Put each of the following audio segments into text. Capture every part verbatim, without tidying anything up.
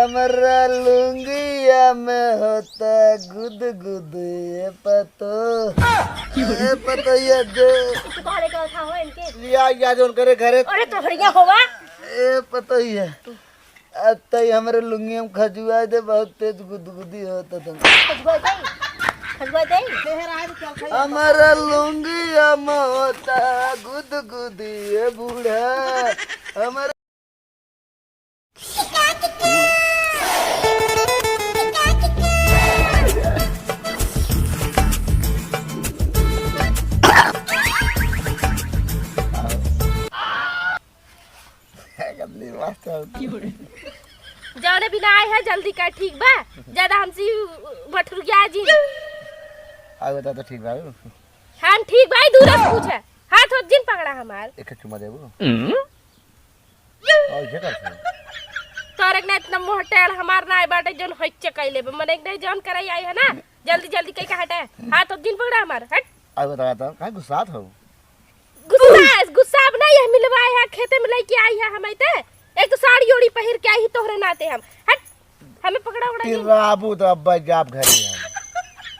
हमरा लुंगिया में होता गुद गुद, ए पतो, ए पतोहिया दे। तू कहाँ लेके उठा हो इनके? लिया, या जोन करे घरे। अरे तो हरिया होवा। ए पतोहिया, अब तई हमरे लुंगिया में खजुआ दे, बहुत तेज गुदगुदी होता तुम। खजुआ दे, खजुआ दे। हमरा लुंगिया में होता गुदगुदी, ए बूढ़ा, हमरा जौने बिना आए है, जल्दी कर, ठीक बा? ज्यादा हमसे मठुरिया जी। आवे तो, तो ठीक बा। हम ठीक भाई, दूर से पूछे। हाथ होत जिन पकड़ा हमार। एक चुम्मा देबू? और ये कर। तोरे के ना इतना मोह टेढ़ हमार ना आए बाटे, जौन होइचे कइ लेबे। मने एक नहीं जौन करई आई है ना, जल्दी जल्दी कइ के हटे। हाथ होत जिन पकड़ा हमार, हट। अब बता, बता, काहे गुस्सात हो? गुस्सा, गुस्सा अब ना, यह मिलवा आए है, खेते में लेके आई है हम आइते। एक तो साड़ी ओड़ी पहिर के आई ही तोहरे नाते हम। हट, हमें पकड़ा उड़ा नहीं। पिराबू तो अब जाब घरे हम।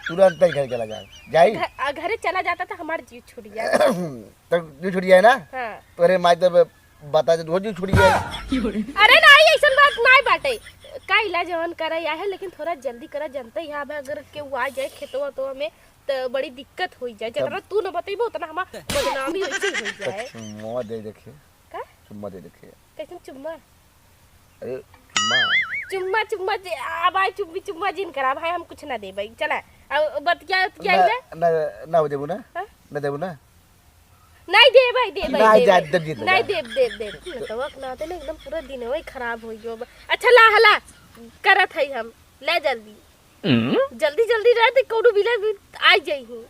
तुरंत ही घर चला जाए। जाई? घ-, आ, घरे चला जाता तो हमार जीव छूट जाए। तो जीव छूट जाए ना? हाँ। तोरे माई तो बता दे, रोज जीव छूट जाए। अरे नहीं, ऐसन बात नहीं बाटे। का इलाज जवन करा या है, लेकिन थोड़ा जल्दी करा, जनते यहाँ अब अगर केहू आ जाए खेतवा तो हमें तो बड़ी दिक्कत होई जाए। तब जितना तू न बतइबो, उतना हमार बदनामी वैसे ही होई जाए। चुम्मा दे देखे। का? चुम्मा दे देखे। कैसन चुम्मा? अरे, चुम्मा। चुम्मा, चुम्मा जे, अब आई चुम्मी, चुम्मा जिन करा, भाई, हम कुछ ना देबै। चला, अब बतिया, बतिया ना, ले। ना, ना हो देबू ना? हाँ? ना देबू ना? नहीं देबै, देबै, नहीं, देबै। जा, दे, दे, दे, नहीं जा। देब, देब, देब। नतवा के नाते ना एकदम पूरा दिन वही खराब हो गयो बा। अच्छा, ला, हला, करत है हम। ले जल्दी। हम्म? जल्दी, जल्दी रह, ते कौनो बिना भी आ जाई हूँ।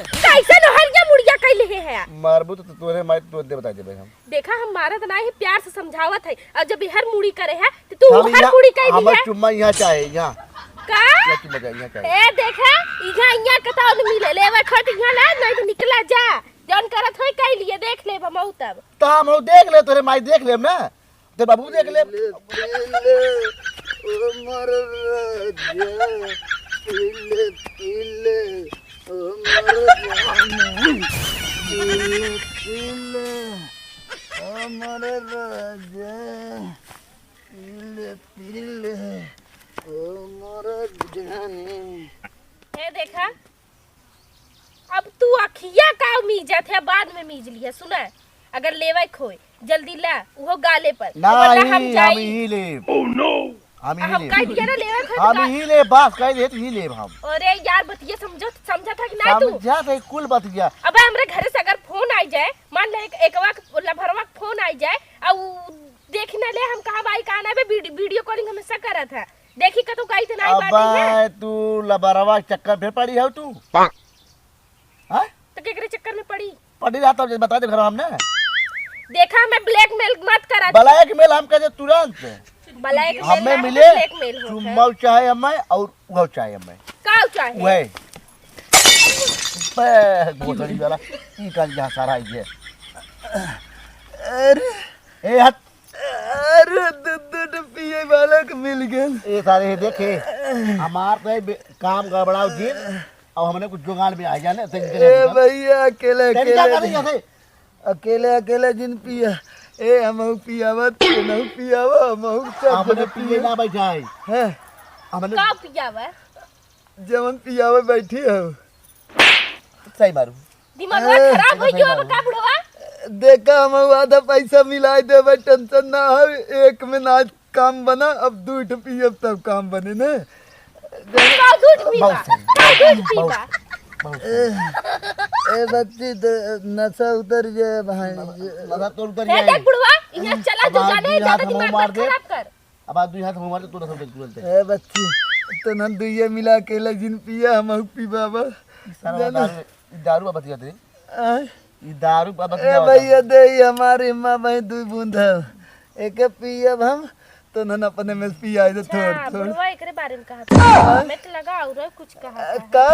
कैसे नहरिया मुड़िया कैले है, है? मारबू तो तोरे माई तो दे बता देबे हम। देखा, हम मारत ना है, प्यार से समझावत है। और जब हर मुड़ी करे है, तो तू हम हर यहाँ, मुड़ी कह दी हमर है। चुम्मा यहाँ चाहे, यहाँ। का? यहाँ चुम्मा चाहे, यहाँ चाहे। ए, देखा, यहाँ, यहाँ कतौ न मिले, लेवे खट यहाँ ला, नहीं तो निकला जा। जौन करत होई, कह लिए, देख लेब हमहू तब। तो हमहू देख ले, तोरे माई देख लेब ना। ते बाबू देख ले। पीले, पीले, ओ मोर राजा, पीले, पीले, ओ मोर रानी, पीले, पीले, ओ मोर राजा, पीले, पीले, ओ मोर जानी। ए देखा, अब तू अखिया का मीजत है, बाद में मीज लिया। सुना, अगर लेवे खोए, जल्दी ला, उहो गाले पर। वरना नहीं, हम हम जाई। ही लेब। Oh no! हम ही हम लेब। कह दिया ना, लेवे खोए तो हम गा- ही लेब, बस कह देत ही लेब हम। अरे यार, बतिया समझो, समझा था कि नहीं तू? समझा था कुल बतिया। अबे हमरे घरे से अगर फोन आई जाए, मान ले एक, एकवा के लभरवा के फोन आई जाए, आ उ देख ना ले, हम कहाँ बाई, कहाँ ना बे, वीडियो, वीडियो कॉलिंग हमेशा करत है। देखी का तू कही तो नहीं बाटे है। अबे तू लबरवा के चक्कर में पड़ी हो तू। हाँ? तो केकरे चक्कर में पड़ी? पड़ी रहा तब बता दे घर हमने। देखा, हमें ब्लैकमेल मत करा। ब्लैकमेल हम कहे तुरंत। ब्लैकमेल हमें ना, मिले, ब्लैकमेल होता है। चुम्मा चाहे हमें और वो चाहे हमें। का चाहे? वही। बे, गोदड़ी वाला, ई का यहाँ सारा ये। अरे। ए, हट। अरे, दू, दू ठो पिए वाला के मिल गए। ए, सारे, ये देखे, हमार तो ये बे-, काम गड़बड़ाओ दिन, अब हमने कुछ जुगाड़ में आ जाने, तो इनके ए लिए भैया, अकेले, टेंशन अकेले का नहीं दिन, है। अकेले, अकेले जिन पिया। ए, हमहू पियावा, तू नहीं पियावा, हमहू सब हमने जने पिए पिया। ना बैठाई। हैं? हमने का पियावा? जवन पियावे बैठी हो। सही मारू। दिमाग ए, खराब हो गयो, अब का बुढ़वा? देखा, हम आधा पैसा मिलाए देबे, टेंशन ना हो, एक में ना काम बना, अब दू ठो पियब तब काम बने ने। का दूध पीबा? बहुत सही। का दूध पीबा? बहुत सही। ए, ए बच्ची, तो नशा उतर जाए भाई। नशा तो उतर हे जाए। देख बुढ़वा, इहाँ चला अब जो आज जाने, दुई हाथ ज्यादा हम दिमाग मार मत दे। खराब कर। अब आज दुई हाथ हम मार दे, तू नशा उतर तुरंत। ए बच्ची, तो ना दुइये मिला अकेला जिन पिया, हम पीबा बा। ई सारा जाना। दारू, ई दारू बा बतिया दे। आय। ई दारू बा ए बतिया बा। भैया, दे, ई हमारी माँ बहन दुई बूंद है। एके पियब हम, तो ना अपने में पिया दे अच्छा, थोड़, थोड़। बुढ़वा एकरे बारे में कहा था। हमें तो लगा और कुछ कहा अ, था। का?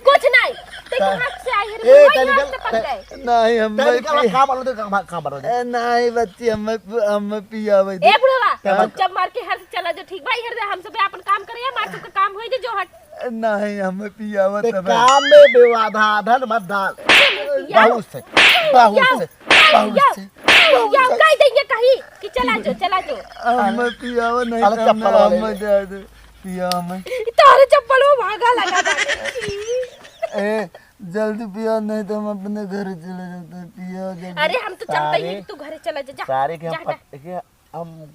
कुछ नहीं। ते का? कहाँ से आई है? ए, बुढ़वा तनी यहाँ कल, से पक गए। नहीं, हम तनी नहीं कल पी-, कहाँ मारो दे, कहाँ, कहाँ मारो दे? ए, नहीं बच्ची, हमें, हमें पियावे दे। ए बुढ़वा, क्या बात? चुपचाप मार के घर से चला जाओ, ठीक बा? इधर दे, हम सब अपन काम करिए, मार सबका काम होई जे, जो हट। नहीं, हमें पियावा ते तब। काम में बेवाधाधन मत डाल। पियावा। बहुत से, बहुत से, बहुत से। या कह देंगे कहीं कि चला जो, चला जो। हमें पियावा नहीं अरे तो चप्पल हमने, वाले। हमें जाए दे, पिया हमें। तोहरे चप्पल में भागा लगा था। ए, जल्दी पिया, नहीं तो हम अपने घर चले जाते हैं। पिया जल्दी। अरे, हम तो चाहते ही सारे, कि तू घरे चला जा, जा, सारे के हम जा, पट-, जा। के हम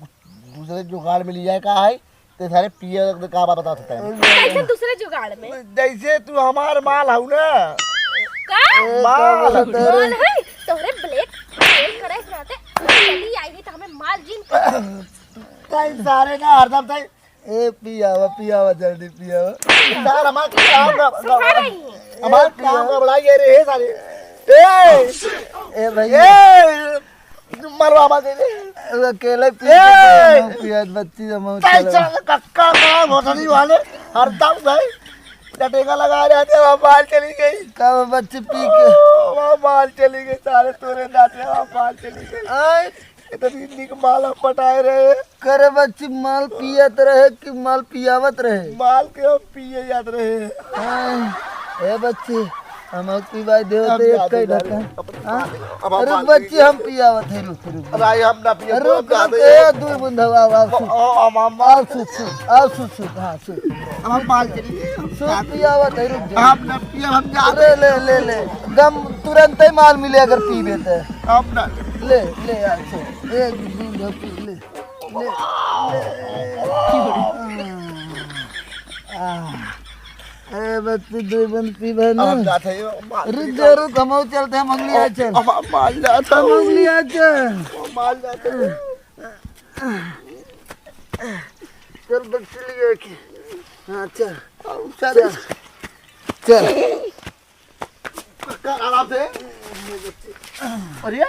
दूसरे जुगाड़ में लिया का है, ते सारे पिए का बता सकता है। कैसे दूसरे जुगाड़ में? जैसे तू हमार माल हऊ ना। का? माल। माल है, तोहरे ब्लेड फेल करे रहते, चली आई है तो हमें माल जीन कर। ताई सारे ना हरदम ताई। ए, पियावा, पियावा, जल्दी पियावा। सार हमार काम का, संभाल रही है। हमार ए, काम पियावा। का बड़ा ये रे, हे सारे। ए, ए भैया। ए, मरवा मत दे। वो अकेले पी ए! के पिया, पिया, बच्ची जमा ताई चला। सारे कक्का का भोसड़ी वाले, हरदम भाई, टटेंगा लगा रहे थे, वहाँ माल चली गई। का वो बच्ची पी के? ओ, वहाँ माल चली गई, सारे तोरे नाते वहाँ माल चली गई। आय। इतनी निक माल हम पटाए रहे। करे बच्ची, माल पियत रहे कि माल पियावत रहे? माल के हम पिए जात रहे। आय, ए बच्ची, हम अब की बाई देव अब ते जा एक कई दे, ढक्कन। अब हाँ? अब हम अरे बात बच्ची, करेंगे। हम पियावत है, रुक, रुक। अरे हम ना पिए, अरे रुक, रुक, रुक, ए, दुई बूंद, आओ, आओ, आओ, सूत। आओ, आओ, आओ, आओ, सूत, सूत, आओ, सूत, सूत, हाँ, सूत। अब हम बाल चलिए, हम सूत जाते हैं। पियावत है, रुक जा। हम ना पिए, हम जाते अरे हैं। ले, ले, ले, गम तुरंत ही माल मिले अगर पीबे तो। हम ना। ले, ले, आ, सूत। एक बूंद पी, ले, ले, ले। आ, आ। ए, बस तू दो बंद पी बहन। अब हम जाते हैं, माल रुक पी जा, जाओ। रुक, हम और चलते हैं, मंगली आ चल। हम, हम माल जाते हैं। मंगली आ चल। हम माल जाते हैं। चल, बस चलिए कि। हाँ, चल। अब चल। चल। चल। का, का, आराम से। अरे,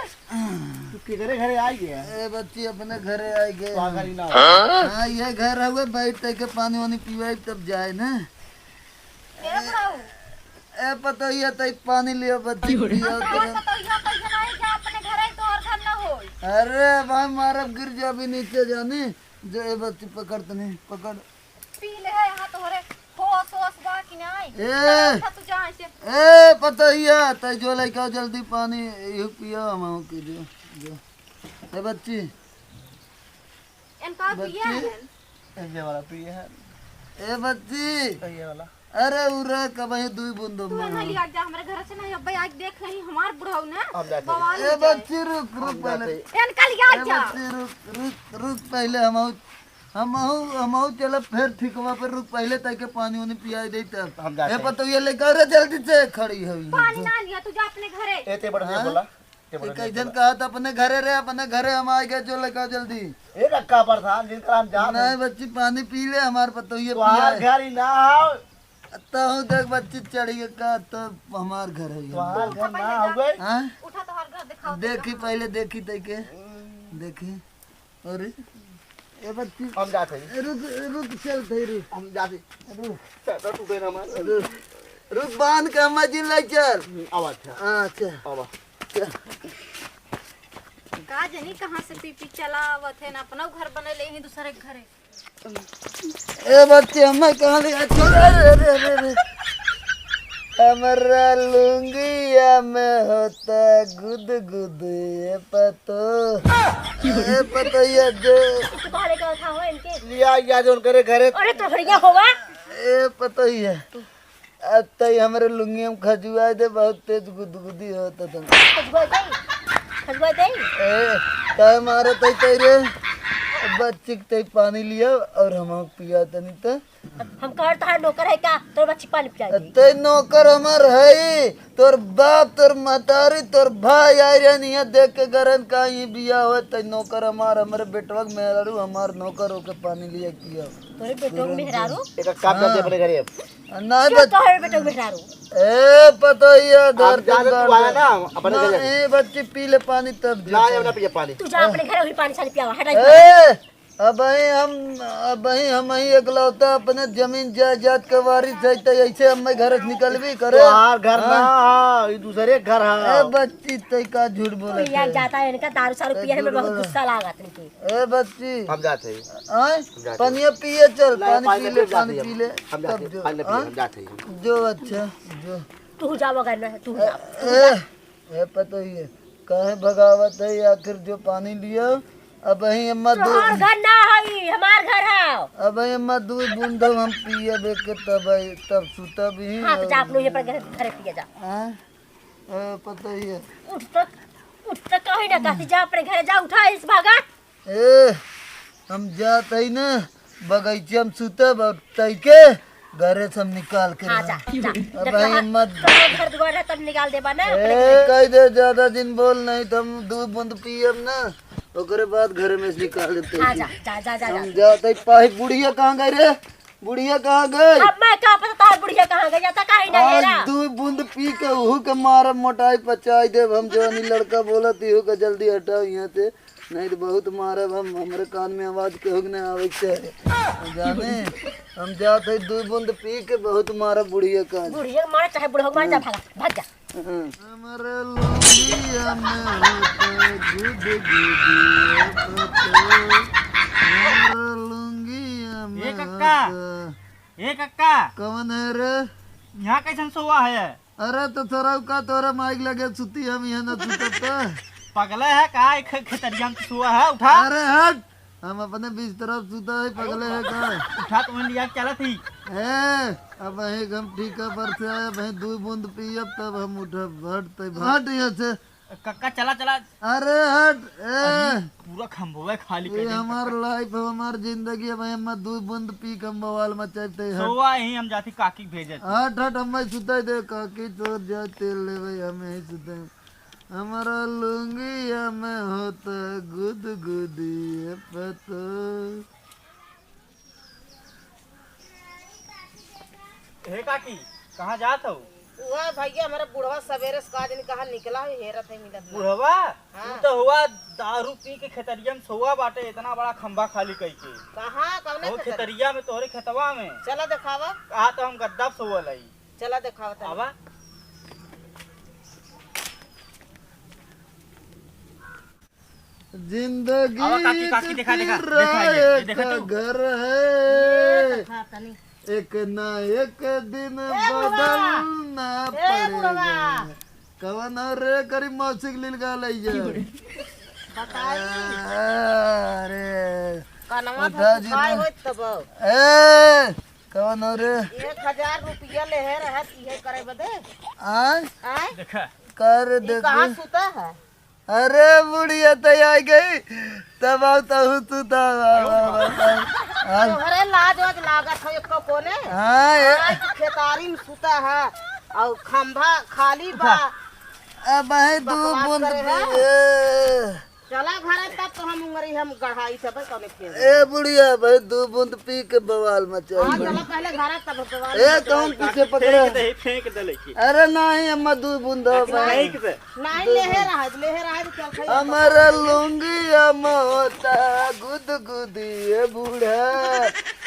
तू किधरे घरे आ गया? ए, बच्ची अपने घरे आ गए। पागल ही ना हो। हाँ, ये घर हवे, बैठ तै के पानी वानी पिवाई तब जाए ना। ए, बाबू। ए, पतोहिया, तै पानी लियो, बच्ची, क्यों रे? पियो हम तुरंत। पतोहिया कैसे नहीं जा अपने घरे, तो और घर ना होई। अरे भाई, मारब, गिर जाबी नीचे जानी। जो ए बच्ची पकड़ तनी, पकड़। पी ले है, यहाँ तोहरे होश, होश बा कि नहीं? ए! चल, उठा, तू जा ऐसे। ए, पतोहिया, तै जो लेके आओ जल्दी पानी, यू पियो, हम के जो, जो। ए बच्ची। इनका बच्ची। पिए है। ए, ये वाला पिए है। ए बच्ची। ए, ये वाला। अरे, उरे, कब है दुई बूंदो तू मार। ना लिया जा, हमारे घर से नहीं, अब आज देख रही, हमार बुढ़ऊ ना, अब जाते हैं। बवाल ए हो जाए। बच्ची, रुक, रुक अब पहले। जाते हैं। इनका लिया ए जा। बच्ची, रुक, रुक, रुक पहले, हम आउत। हमहू, हमहू चलब फेर ठिकवा पे, रुक, पहिले तैके पानी उनी पियाई दे तब। हम जाते ए हैं। पतोहिया लेके आ रे, जल्दी से खड़ी हवी। पानी ना लिया, तू जा अपने घरे। ए, ते बड़ हाँ? बोला, ते ए, बड़ कैसन बोला। कहत अपने घरे रे, अपने घरे हम आए गए, जो लेके आओ जल्दी। ए, रखा प्रधान, जिनका हम जात नहीं हैं। बच्ची, पानी पी ले, हमार पतोहिया तोहार पियाए। घर ही ना आओ। तहु देख बच्ची चढ़ी के का, तो हमार घर है ये। तोहार घर ना हो गए। हाँ? उठा, तोहार घर दिखाओ, देखी, पहिले देखी तैके। देखी। अरे, ए बच्ची। हम जात हई। रुक, रुक, चलत हई, रुक। हम जात हई। रुक। पैसा टूटे ना हमार। रुक, रुक, बांध के अम्मा जी ले चल। हम्म, आवा, अच्छा। हाँ, चल। आवा। चल। का जानी कहाँ से पी पी चला आवत है, ना अपना घर बने ले ही दूसरे के घरे। ए बच्ची, हमें कहाँ ले, अच्छा, अरे, अरे, अरे, अरे। हमरा लुंगिया में होता गुद गुद, ए पतो। ए पतोहिया जो। तू बाहर लेके उठा हो इनके। लिया, या जो उनकरे घरे। अरे तो बढ़िया होगा। ए पतोहिया। अब तई हमरे लुंगिया में खजुआ दे, बहुत तेज गुदगुदी होता था। खजुआ दे? खजुआ दे? ए, तय मारा तई तई रे। बच्ची के तई पानी लिया और हम पिया तनी त। हम कहत तहार नौकर है का? तोर बच्ची पानी पिया दे। तई नौकर हमार है, तोर बाप, तोर मतारी, तोर भाई आई रहन, यहाँ देख के गरन का ये बिया हो, तई नौकर हमार, हमरे बेटवा के मेहरारू हमार नौकर होके पानी लिया पिया। तोरे बेटवा के मेहरारू? एक काम कर दे हाँ। अपने घरे अब। नहीं क्यों बच- तोहरे बेटा मेहरारू? ए, पतोहिया, धर आप जाने तू आया ना, अपने ना, घर। ए, बच्ची पी ले पानी तब ना, जा। ये ना पिए पानी। तू जा अपने घर, वही पानी सानी पियावा, हटा ए, अबहीं हम, अबहीं हमहीं एकलौता अपने जमीन जायदाद के वारिस है, त ऐसे हम्मे घर से निकलबी करे? तोहार घर ना हाँ? ह, ई दूसरे के घर ह। ए बच्ची, तै का झूठ बोलत है? जाता है इनका दारू सारू पिए में बहुत गुस्सा लागत इनके। ए बच्ची। हम जाते हैं। आय? हम जाते हैं। पनिया पिए चल, पानी पी ले, पानी पी ले। हम जाते हैं, पानी पी ले, हम जाते हैं। जो अच्छा, जो। तू जाओ अगर ना, तू ए, जाओ, तू ए, जाओ। ए पतोहिए, काहे भगावत है आखिर जो पानी लियो? अबहीं अम्मा दू तोहार घर ना हई, हमार घर है। अबहीं अम्मा दू बूंद हम पियब एक तब, तब सुतब ही। हाँ, तो जा अपने ये पर घर, घरे पिए जा। हाँ? ए, पतोहिए। उठ तो, उठ तो कहीं ना कहती, जा अपने घरे जा, उठा इस भागा। ए, हम जात हई न, बगइचा में सुतब और तैके घरे से हम निकाल के हाँ, जा, रहब। जा। अब जब भाई कहाँ, मत कहाँ घर दुआर है, तब निकाल देबा ना, अपने ए, घरे। कह दे, ज्यादा दिन बोल, नहीं तो हम दू बूंद पियब ना, ओकरे बाद घरे में से निकाल देते हाँ, हैं। जा, जा, जा, जा, हम जा। जात हई, पाही बुढ़िया कहाँ गई रे? बुढ़िया कहाँ गई? अब मैं का पता तोहार बुढ़िया कहाँ गई, या तो कहीं ना आज हेरा। दू बूंद पी के उहू के मारब, मोटाई पचाई देब हम। जवानी लड़का बोलत, इहू के जल्दी हटाओ यहाँ से। नहीं तो बहुत मारब हम, हमरे कान में आवाज केहू के नहीं आवे के चाहे। जाने, हम जात हई दू बूंद पी के बहुत मारब बुढ़िया का। बुढ़िया के मारे चाहे बुढ़ऊ के मारे, जा भागा, भाग जा। हाँ। हमरे लुंगिया में होता गुद गुदिया पतो। हमरे लुंगिया में ए कक्का। होता। ए कक्का। कौन है रे? यहाँ कैसन सोवा है? अरे तो सरऊ का तोरे माइक लगे सुती, हम यहाँ न सुतब त। पगले है का? एक खेतरिया में सोवा है, उठा। अरे हट, हम अपने बिस्तरा पे सुता है, पगले है का? उठा तो मैं लिया के चलत ही। ए, अबहीं हम ठीका पर से आए, अबहीं दू बूंद पियब तब हम उठब। हट तै, हट यहाँ से। कक्का चला चला। अरे हट, ए। अरे पूरा खंभवा खाली कर ये देन हमार कक्का। लाइफ है, हमार जिंदगी है भाई, हम दू बूंद पी के हम बवाल मचाई तै हट। सोवा ही हम जाती काकी के भेजत। हट हट, हम सुताई दे काकी, तोर जा तेल ले भाई, हम यहीं सुताई। हमारा लुंगिया में होता गुदगुदी पतो। हे काकी, कहाँ जात हो? वह भैया, हमारा बुढ़वा सवेरे से का जानी कहाँ निकला है, हेरत है, मिलत ना। बुढ़वा? हाँ। तू तो हुआ दारू पी के खेतरिया में सोवा बाटे, इतना बड़ा खंभा खाली कई के। कहाँ? कौने वो खेतरिया? खेतरिया में, तोहरे खेतवा में। चला देखावा। कहा तो हम गद्दा पे सोवल हई। चला देखावा तनी। आवा। जिंदगी आवा काकी, काकी, देखा, देखा, देखा, ये, ये देखा तू। घर है। ये देखा तनी। एक ना एक दिन ए बुढ़वा। बदलना ए बुढ़वा। पड़ेगा। कवन हो रे करी मौसी के लील गा लई जा। बताई। अरे। कनवा उठा पर जी सुखाए ना। होत तब। ए, कवन हो रे? एक हजार रुपया लेहे रहत, इहे करे बदे। आय? आय? देखा। कर ई देख। कहाँ सुता है? अरे बुढ़िया तो आ गई, तब आओ तहु तू तब आओ, आओ, आओ, आओ। तोहरे लाज वाज लागत हो एको कोने? हाँ, ये आज खेतारी में सुता है और खंभा खाली बा। अब है दू बकवास बूंद करे है। पिए। चला घरे तब तो हम उंगरी हम गढ़ाई सब कौने खेल। ए बुढ़िया भाई दू बूंद पी के बवाल मचाई हाँ, भाई। चला पहले घरे तब बवाल ए मचाई। तुम पीछे पकड़े। फेंक दे, फेंक दे लइके। अरे नहीं अम्मा दू बूंद हो भाई। फेंक दे। नाहीं, लेहे रहा, लेहे रहा, चल खाई। हमरे लुंगिया में होता गुदगुदी ए बूढ़ा,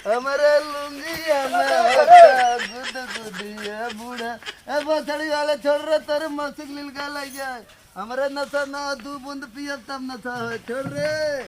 हमरे लुंगिया में होता गुदगुदी ए बूढ़ा। ए बछड़ी वाले छोड़ रे, तोरे मौसी के लील गा लई जाए। हमरे नशा ना, दू बूंद पियब तब नशा हो, छोड़ रे।